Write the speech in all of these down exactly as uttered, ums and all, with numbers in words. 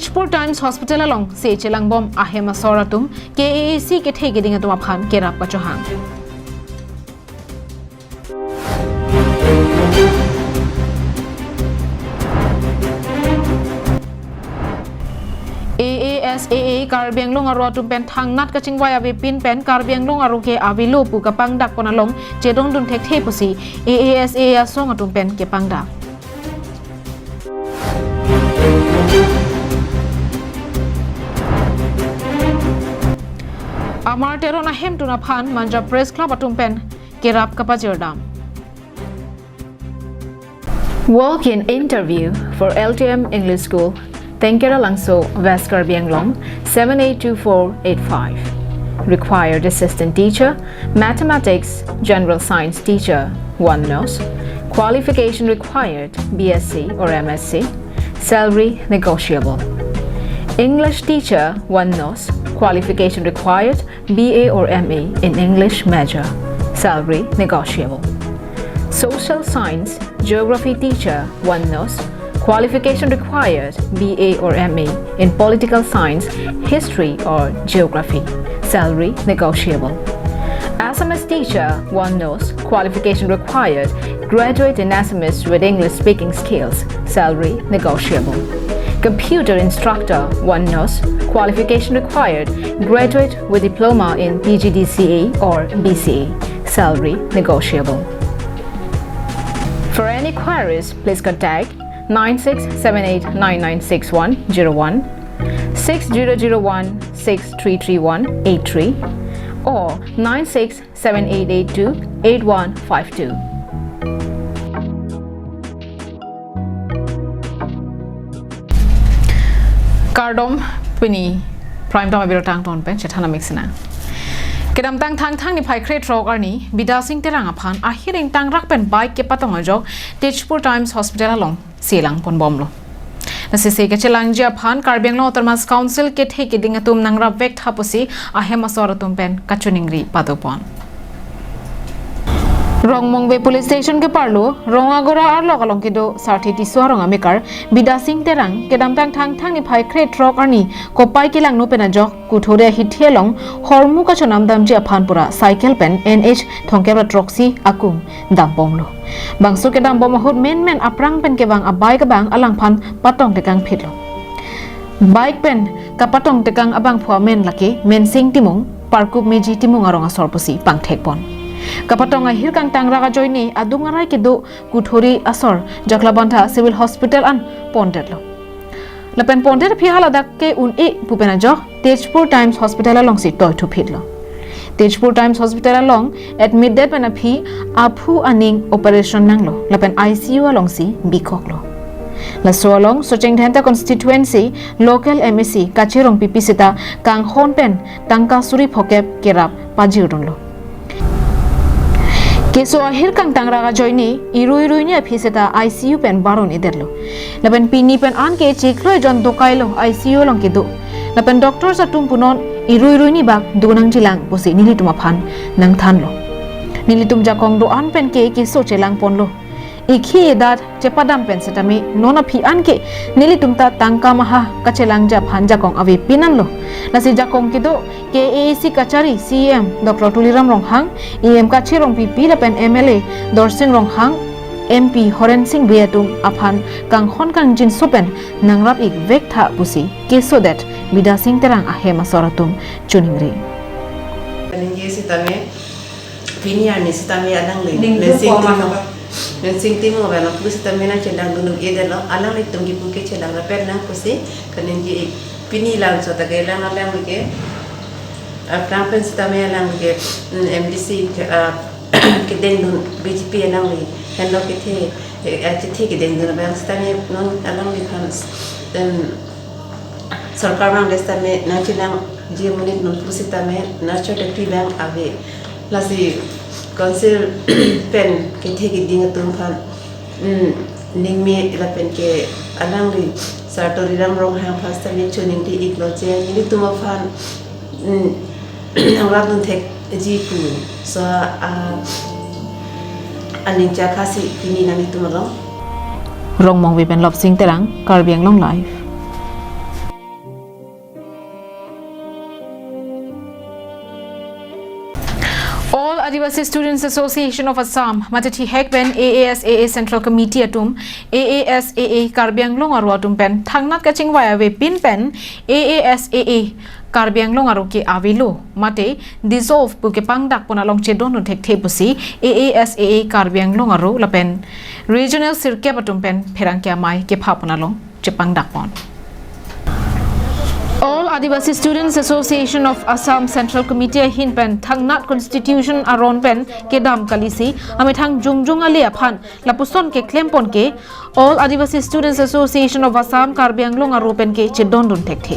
Tezpur Times Hospital alongsi chelangbom ahem asor atum K A A C kethe keding atum aphan kerap kachohang. A A S A A Karbi Anglong aru atum pen thangnat kachingvai avepin pen Karbi Anglong aru ke avelo pu kapangdak pon along chedondun thekthe pusi A A S A A asong atum pen kepangdak. Amar Teron ahemtun aphan Manja Press Club atum pen kerap kapajirdam. Walk-in interview for L T M English School, Tengkera Langso, West Karbi Anglong, seven eight two four eight five. Required assistant teacher, mathematics, general science teacher, one nurse. Qualification required, B S c or M S c. Salary negotiable. English teacher, one nurse. Qualification required, B A or M A in English major. Salary negotiable. Social science, geography teacher, one nurse. Qualification required, B A or M A in political science, history or geography. Salary negotiable. Assamese teacher, one nurse. Qualification required, graduate in Assamese with English speaking skills. Salary negotiable. Computer instructor, one nurse. Qualification required, graduate with diploma in P G D C A or B C A. Salary negotiable. For any queries, please contact nine six seven eight nine nine six one zero one, six zero zero one six three three one eight three, or nine six seven eight eight two eight one five two. Kardom, pini Prime Time abirta angton pen chethan amik sinang. Kedamtang Thangthang niphai krethrok arni Bidya Sing Terang aphan ahir ingtangrak pen bike kepatong ajok Tezpur Times Hospital alongsi langponbomlo. Lasi se kachelangji aphan Karbi Anglong Autonomous Council kethe keding atum nangrap vektha pusi ahem asor atum pen kachiningri padopon. Rongmongve Police Station keparlo Rongagora arlok along kedo Sarthe Tisso arong amekar Bidya Sing Terang kedamtang Thangthang niphai krethrok arni kopai kelangno pen ajok Kuthori ahithi along hormu kachonam damji aphan pura cycle pen N H thomkep ra throksi akung dambomlo. Bangso kedambom ahut menmen aphrang pen kevang a-bike abang alangphan patong tekangphitlo. Bike pen kapatong tekang abangphu amen lake Mensing Timung, Parkup Meji Timung arong asor pusi pangthekpon. Kapatong ahir kangtangrak ajoine adung arai kedo Kuthori asor Jaklabandha Civil Hospital an pondetlo. Lapen pondet aphi haladak ke un-e pu pen ajok Tezpur Times Hospital alongsi toithuphitlo. Tezpur Times Hospital along admitted pen aphi aphu aning operation nanglo lapen I C U alongsi bikoklo. Laso along Socheng Dhenta constituency local M A C Kache Rongpipi seta kanghon pen tangka suri phokep kerap pajirdunlo. Keso ahir kangtangrak ajoine irui ruini aphi seta I C U pen baron edetlo. Lapen pini pen anke chiklo ejon dokailo I C U along kedo. Lapen doctors atum punon irui ruini bak donangjilang pusi nelitum aphan nangthanlo. Nelitum jakong do-an pen ke keso chelangponlo. Ikhi edat chepadam pen setame non aphi anke nelitum ta tangka maha kachelangji aphan jakong avepin anlo. Lasi jakong kedo K A A C kachari C E M Doctor Tuliram Ronghang, E M Kache Rongpipi lapen M L A Dorsing Ronghang, M P Horen Sing Bey atum aphan kanghon kangjinso pen nangrap ik vektha pusi kesodet Bidya Sing Terang ahem asor atum choningri. Ningje sitame pini arni sitame alangli Ning Mensing ko Timung, mama. Mensing Timung abang pusi sitame nangchelangdun un-edetlo, alanglitum kipu ke chelang rapet nang pusi kaningje ik. Pini labangso ta kelang alangli ke, aphrang pen sitame alangli ke, mm, M D C ke, ah, kedengdun B J P alangli henlo kethe, eh, ah, kethe kedengdun abang sitame non alangliphan, em, sorkar abang sitame nangchelangji amonit non pusitame nurture thekpi abang ave. Lasi council pen kethe keding atum aphan, mm, ningme lapen ke alangli Sir Tuliram Ronghang aphan sitame choningri iklo je nelitum aphan, mm, nangrapdun thekji pu. So, ah, aning chakha si pini nanglitum along. Rongmongve pen Lopsing Terang, Karbi Anglong Live. All Adivasi Students Association of Assam, mate thihek pen A A S A A Central Committee atum, A A S A A Karbi Anglong aro atum pen thangnat kachingvai avepin pen A A S A A Karbi Anglong aro ke avelo, mate dissolve pu kepangdak pon along chedondun thekthe pusi A A S A A Karbi Anglong aro lapen regional sirkep atum pen pherangke amei kepha pon along chepangdak pon. All Adivasi Students Association of Assam Central Committee ahin pen thangnat constitution aron pen kedam kalisi amethang jongjong ale aphan lapuson keklem pon ke All Adivasi Students Association of Assam Karbi Anglong aro pen ke chedondun thekthe.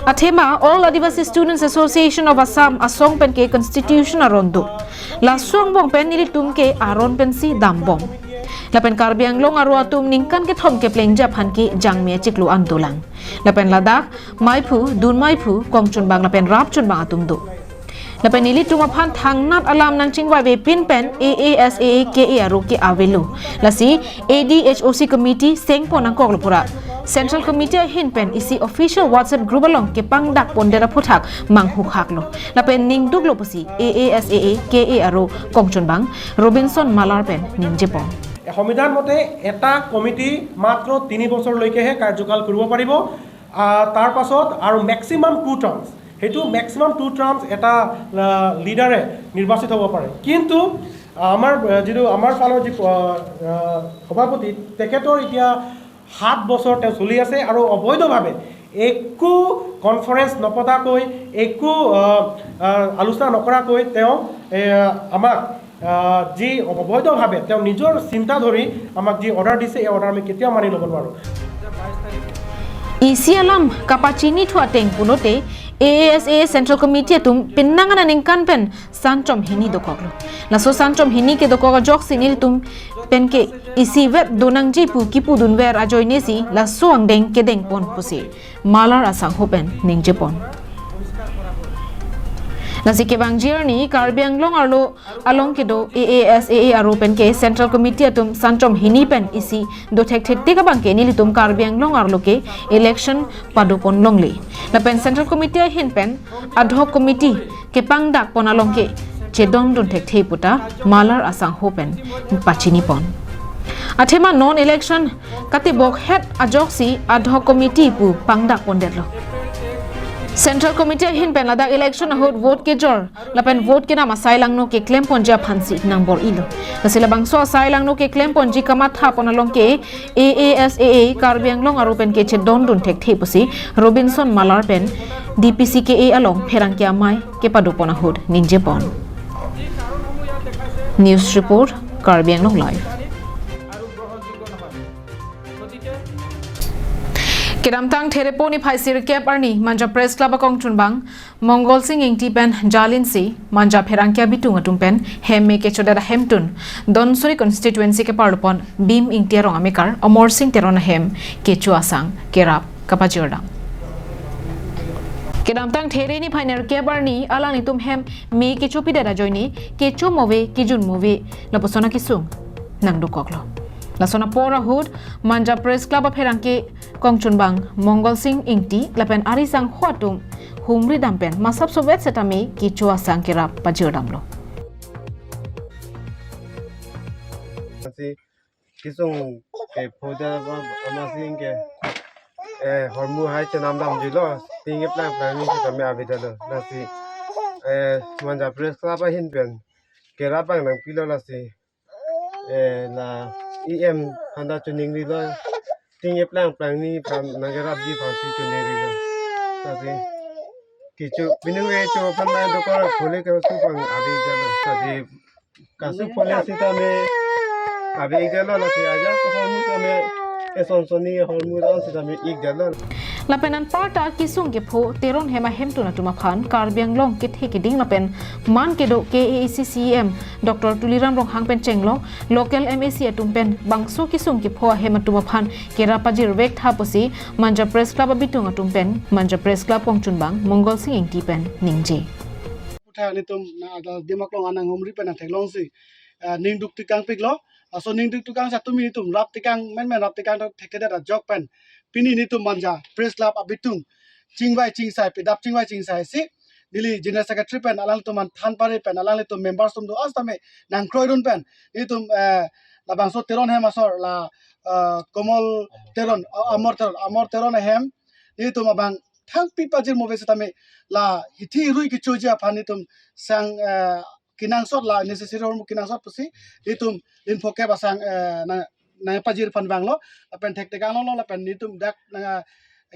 Athema All Adivasi Students Association of Assam asong pen ke constitution aron do. Laso angbong pen nelitum ke aron pensi dambom. Lapen Karbi Anglong aro atum ningkan kethom keplengji aphan ke jangme achiklo an dolang. Lapen ladak maiphu, dunmaiphu, kongchunbang lapen rapchunbang atum do. Lapen nelitum aphan thangnat alam nangchingvai avepin pen A A S A A K A aro ke avelo. Lasi A D H O C committee sengpon nangkoklo pura Central Committee ahin pen isi official WhatsApp group along kepangdak pondet aphuthak manghukhaklo. Lapen ningduklo pusi A A S A A K A aro kongchunbang Robinson Malar pen ningjepon. সংবিধান মতে এটা কমিটি মাত্ৰ তিনি বছৰলৈকেহে কাৰ্যকাল কৰিব পাৰিব। আহ, তাৰ পাছত আৰু মেক্সিমাম টু টাৰ্মছ, সেইটো মেক্সিমাম টু টাৰ্মছ এটা, আহ, লিডাৰে নিৰ্বাচিত হ'ব পাৰে। কিন্তু আমাৰ, আহ, যিটো আমাৰ ফালৰ যি, আহ, আহ, সভাপতি, তেখেতৰ এতিয়া সাত বছৰ তেওঁ চলি আছে আৰু অবৈধভাৱে একো কনফাৰেন্স নপতাকৈ, একো, আহ, আহ, আলোচনা নকৰাকৈ তেওঁ, এ, আমাক, আহ, যি অবৈধভাৱে তেওঁ নিজৰ চিন্তা ধৰি আমাক যি অৰ্ডাৰ দিছে, এই অৰ্ডাৰ আমি কেতিয়াও মানি ল'ব নোৱাৰোঁ। Isi alam kapachini thu ateng pulote A A S A A Central Committee atum penang aningkan pen sanchom hini dokoklo. Laso sanchom hini kedokok ajoksi nelitum pen ke isivet donangji pu kipudunver ajoinesi laso angdeng kedeng pon pusi Malar asangho pen ningjepon. Lasi kevangji arni Karbi Anglong arlo along kedo A A S A A aro pen ke Central Committee atum sanchom hini pen isi dothekthetik abang ke nelitum Karbi Anglong arlo ke election padopon longle. Lapen Central Committee ahin pen ad hoc committee kepangdak pon along ke chedondun thekthe puta Malar asangho pen pachini pon. Athema non election katibok het ajoksi ad hoc committee pu pangdak pondetlo. Central Committee ahin pen ladak election ahut vote kejor lapen vote kedam asai langno keklem ponji aphansi nangbor-ilo. Lasi labangso asai langno keklem ponji kamatha pon along ke A A S A A Karbi Anglong aro pen ke chedondun thekthe pusi Robinson Malar pen D P C K A along pherangke amei kepadopon ahut ningjepon. News report, Karbi Anglong Live. Kedamtang Therepo niphai sirkep arni Manja Press Club akongchunbang Mongol Sing Ingti pen jalinsi Manja pherangke abitung atum pen hem me kechodet ahemtun Donsuri constituency keparlopon Bhim Ingti arong amekar Amar Sing Teron ahem kecho asang kerap kapajirdam. Kedamtang There niphai nerkep arni alanglitum hem me kechopidet ajoine kecho move kijun move lapuson akesung nangdokoklo. Lason apor ahut Manja Press Club apherangke kongchunbang Mongol Sing Ingti lapen ari sangho atum humri dam pen masap sovet setame kecho asang kerap pajirdamlo. Lasi kesung kephoda ba Amar Sing ke, eh, hormu hai chenam damjilo, ting eplang plang ni setame avedetlo. Lasi, eh, Manja Press Club ahin pen kerap abang nangpilo lasi, eh, la E M aphanta choningrilo, ting eplang plang ni aphan nangkerapji aphansi choningrilo. Lasi kecho, pini kecho aphan mai dokor phole keso abang ave jalo. Lasi kasu phole setame ave jalo, lasi ajat hormu setame eson sonni hormu doan setame ik jalo. Lapen anparta kesung kepho Teron hem ahemtun atum aphan Karbi Anglong kethe keding lapen man kedo K A A C C E M Doctor Tuliram Ronghang pen chenglok local M A C atum pen bangso kesung kepho ahem atum aphan kerap pajirvek tha pusi Manja Press Club abitung atum pen Manja Press Club kongchunbang Mongol Sing Ingti pen ningje. Puthak nelitum na ada Dimaklong anang humri pen nangtheklongsi, ah, ningduk tekangpiklo. Laso ningduk tekang sitame nelitum rap tekang menmen rap tekang thekthe ajok pen pini nelitum Manja Press Club abitung chingvai chingsai, pedap chingvai chingsai si neli General Secretary pen alanglitum aphan than pare pen alanglitum members atum do-an sitame nangkroidun pen nelitum, eh, labangso Teron hem asor la, eh, Komol Teron, eh, Amor Teron, Amor Teron ahem nelitum abang thangpi pajir move sitame la hithi rui kechoji aphan nelitum sang, eh, kenangsot la necessary ahormu kenangsot pusi nelitum rinphokep asang, eh, nang, nangpajir aphan vanglo, lapen thektheklonglo, lapen nelitum dak nang, eh,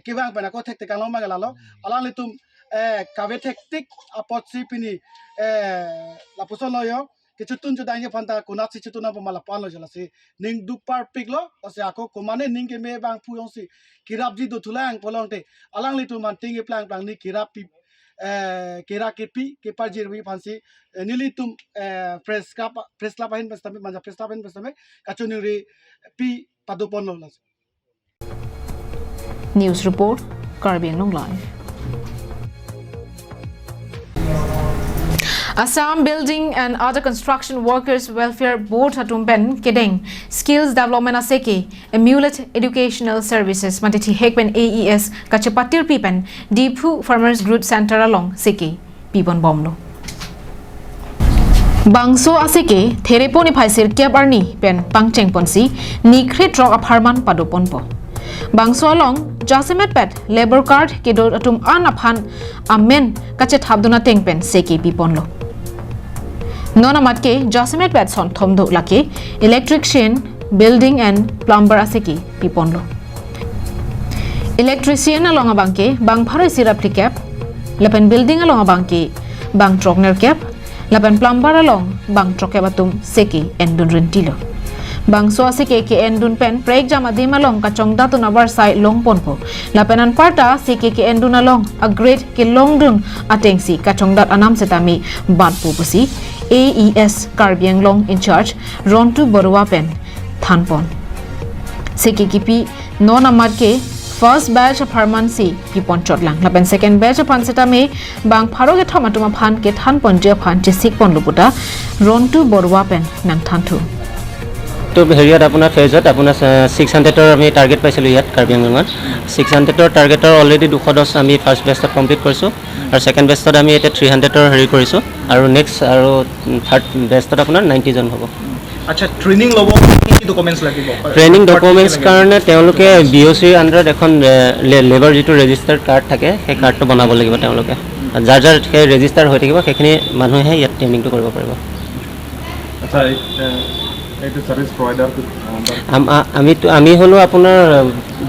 kevang pen ako thektheklong ma lalo. Alanglitum, eh, kave thektik apotsi pini, eh, lapuson lo jo, kechotun chodangji aphan ta konatsi chotun nangpo ma lapu-an lo jo, lasi ning duk parpiklo, lasi ako komane ning keme abangphu jongsi kerapji dothulang pulote alanglitum aphan ting iplang plang ni kerap pi, eh, kerap kepi kepajirvi aphansi, eh, nelitum, eh, press club, press club ahin pen sitame, Manja press club ahin pen sitame kachiningri pi padoponlo lasi. News report, Karbi Anglong Live. Assam Building and Other Construction Workers Welfare Board atum pen kedeng Skills Development Aseke, Amulet Educational Services mate thihek pen A E S kachepatirpi pen Diphu Farmers Growth Center along seke pibon bomlo. Bangso aseke Therepo niphai sirkep arni pen pangchengponsi niphai throk apharman padoponpo. Bangso along jasemet pet labor card kedo atum an aphan amen kachethapdun ateng pen seke piponlo. Non amat ke jasemet pet sonthom do lake electrician, building and plumber aseke piponlo. Electrician along abangke bang pharo isi ra phlikep, lapen building along abangke bang throknerkep, lapen plumber along bang throkkep atum seke endun rentilo. Bangso aseke ke-endun pen prekjam adim along kachongdatdun avarsai longponpo. Lapen anparta seke ke-endun along agrade kelongdun atengsi kachongdat anam setame batpo pusi A E S Karbi Anglong in charge Rontu Borua pen thanpon. Seke kipi non amat ke first batch apharmansi piponchotlang. Lapen second batch aphan setame bang pharo kethom atum aphan kethanponji aphan chesikponlo puta Rontu Borua pen nangthanthu. তো হেৰিয়াত আপোনাৰ ফেজত আপোনাৰ ছিক্স হাণ্ড্ৰেডৰ আমি টাৰ্গেট পাইছিলোঁ ইয়াত কাৰ্বি আংলঙত। ছিক্স হাণ্ড্ৰেডৰ টাৰ্গেটৰ অলৰেডি দুশ দহ আমি ফাৰ্ষ্ট বেচত কমপ্লিট কৰিছোঁ আৰু ছেকেণ্ড বেচত আমি এতিয়া থ্ৰী হাণ্ড্ৰেডৰ হেৰি কৰিছোঁ আৰু নেক্সট আৰু থাৰ্ড বেচত আপোনাৰ নাইণ্টি জন হ'ব। আচ্ছা, ট্ৰেইনিং ল'ব কি কি ডকুমেণ্টছ লাগিব? ট্ৰেইনিং ডকুমেণ্টছ কাৰণে তেওঁলোকে বি অ' চিৰ আণ্ডাৰত এখন লেবাৰ যিটো ৰেজিষ্টাৰ্ড কাৰ্ড থাকে, সেই কাৰ্ডটো বনাব লাগিব তেওঁলোকে। যাৰ যাৰ সেই ৰেজিষ্টাৰ হৈ থাকিব, সেইখিনি মানুহে ইয়াত ট্ৰেইনিংটো কৰিব পাৰিব। আচ্ছা, এই, এ, এইটো ছাৰ্ভিচ প্ৰভাইডাৰটো, আ, আম- আ- আমিতো আমি হ'লো আপোনাৰ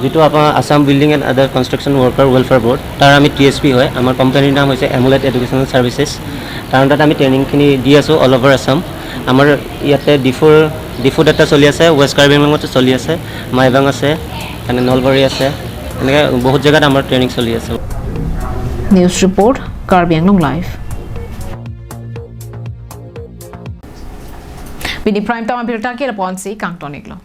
যিটো আপোনাৰ Assam building and other construction worker welfare board, তাৰ আমি টি এছ পি হয়। আমাৰ কোম্পানীৰ নাম হৈছে এমুলেট এডুকেশ্যনেল ছাৰ্ভিচেছ। তাৰ আণ্ডাৰত আমি ট্ৰেইনিংখিনি দি আছোঁ অল অভাৰ আছাম। আমাৰ ইয়াতে ডিফুৰ ডিফুত এটা চলি আছে, ৱেষ্ট কাৰ্বি আংলঙতো চলি আছে, মাইবাং আছে, মানে নলবাৰী আছে, এনেকৈ বহুত জেগাত আমাৰ ট্ৰেইনিং চলি আছে। News report, Karbi Anglong Live. Pini prime time abirta ke lapu-ansi kangton-iklo.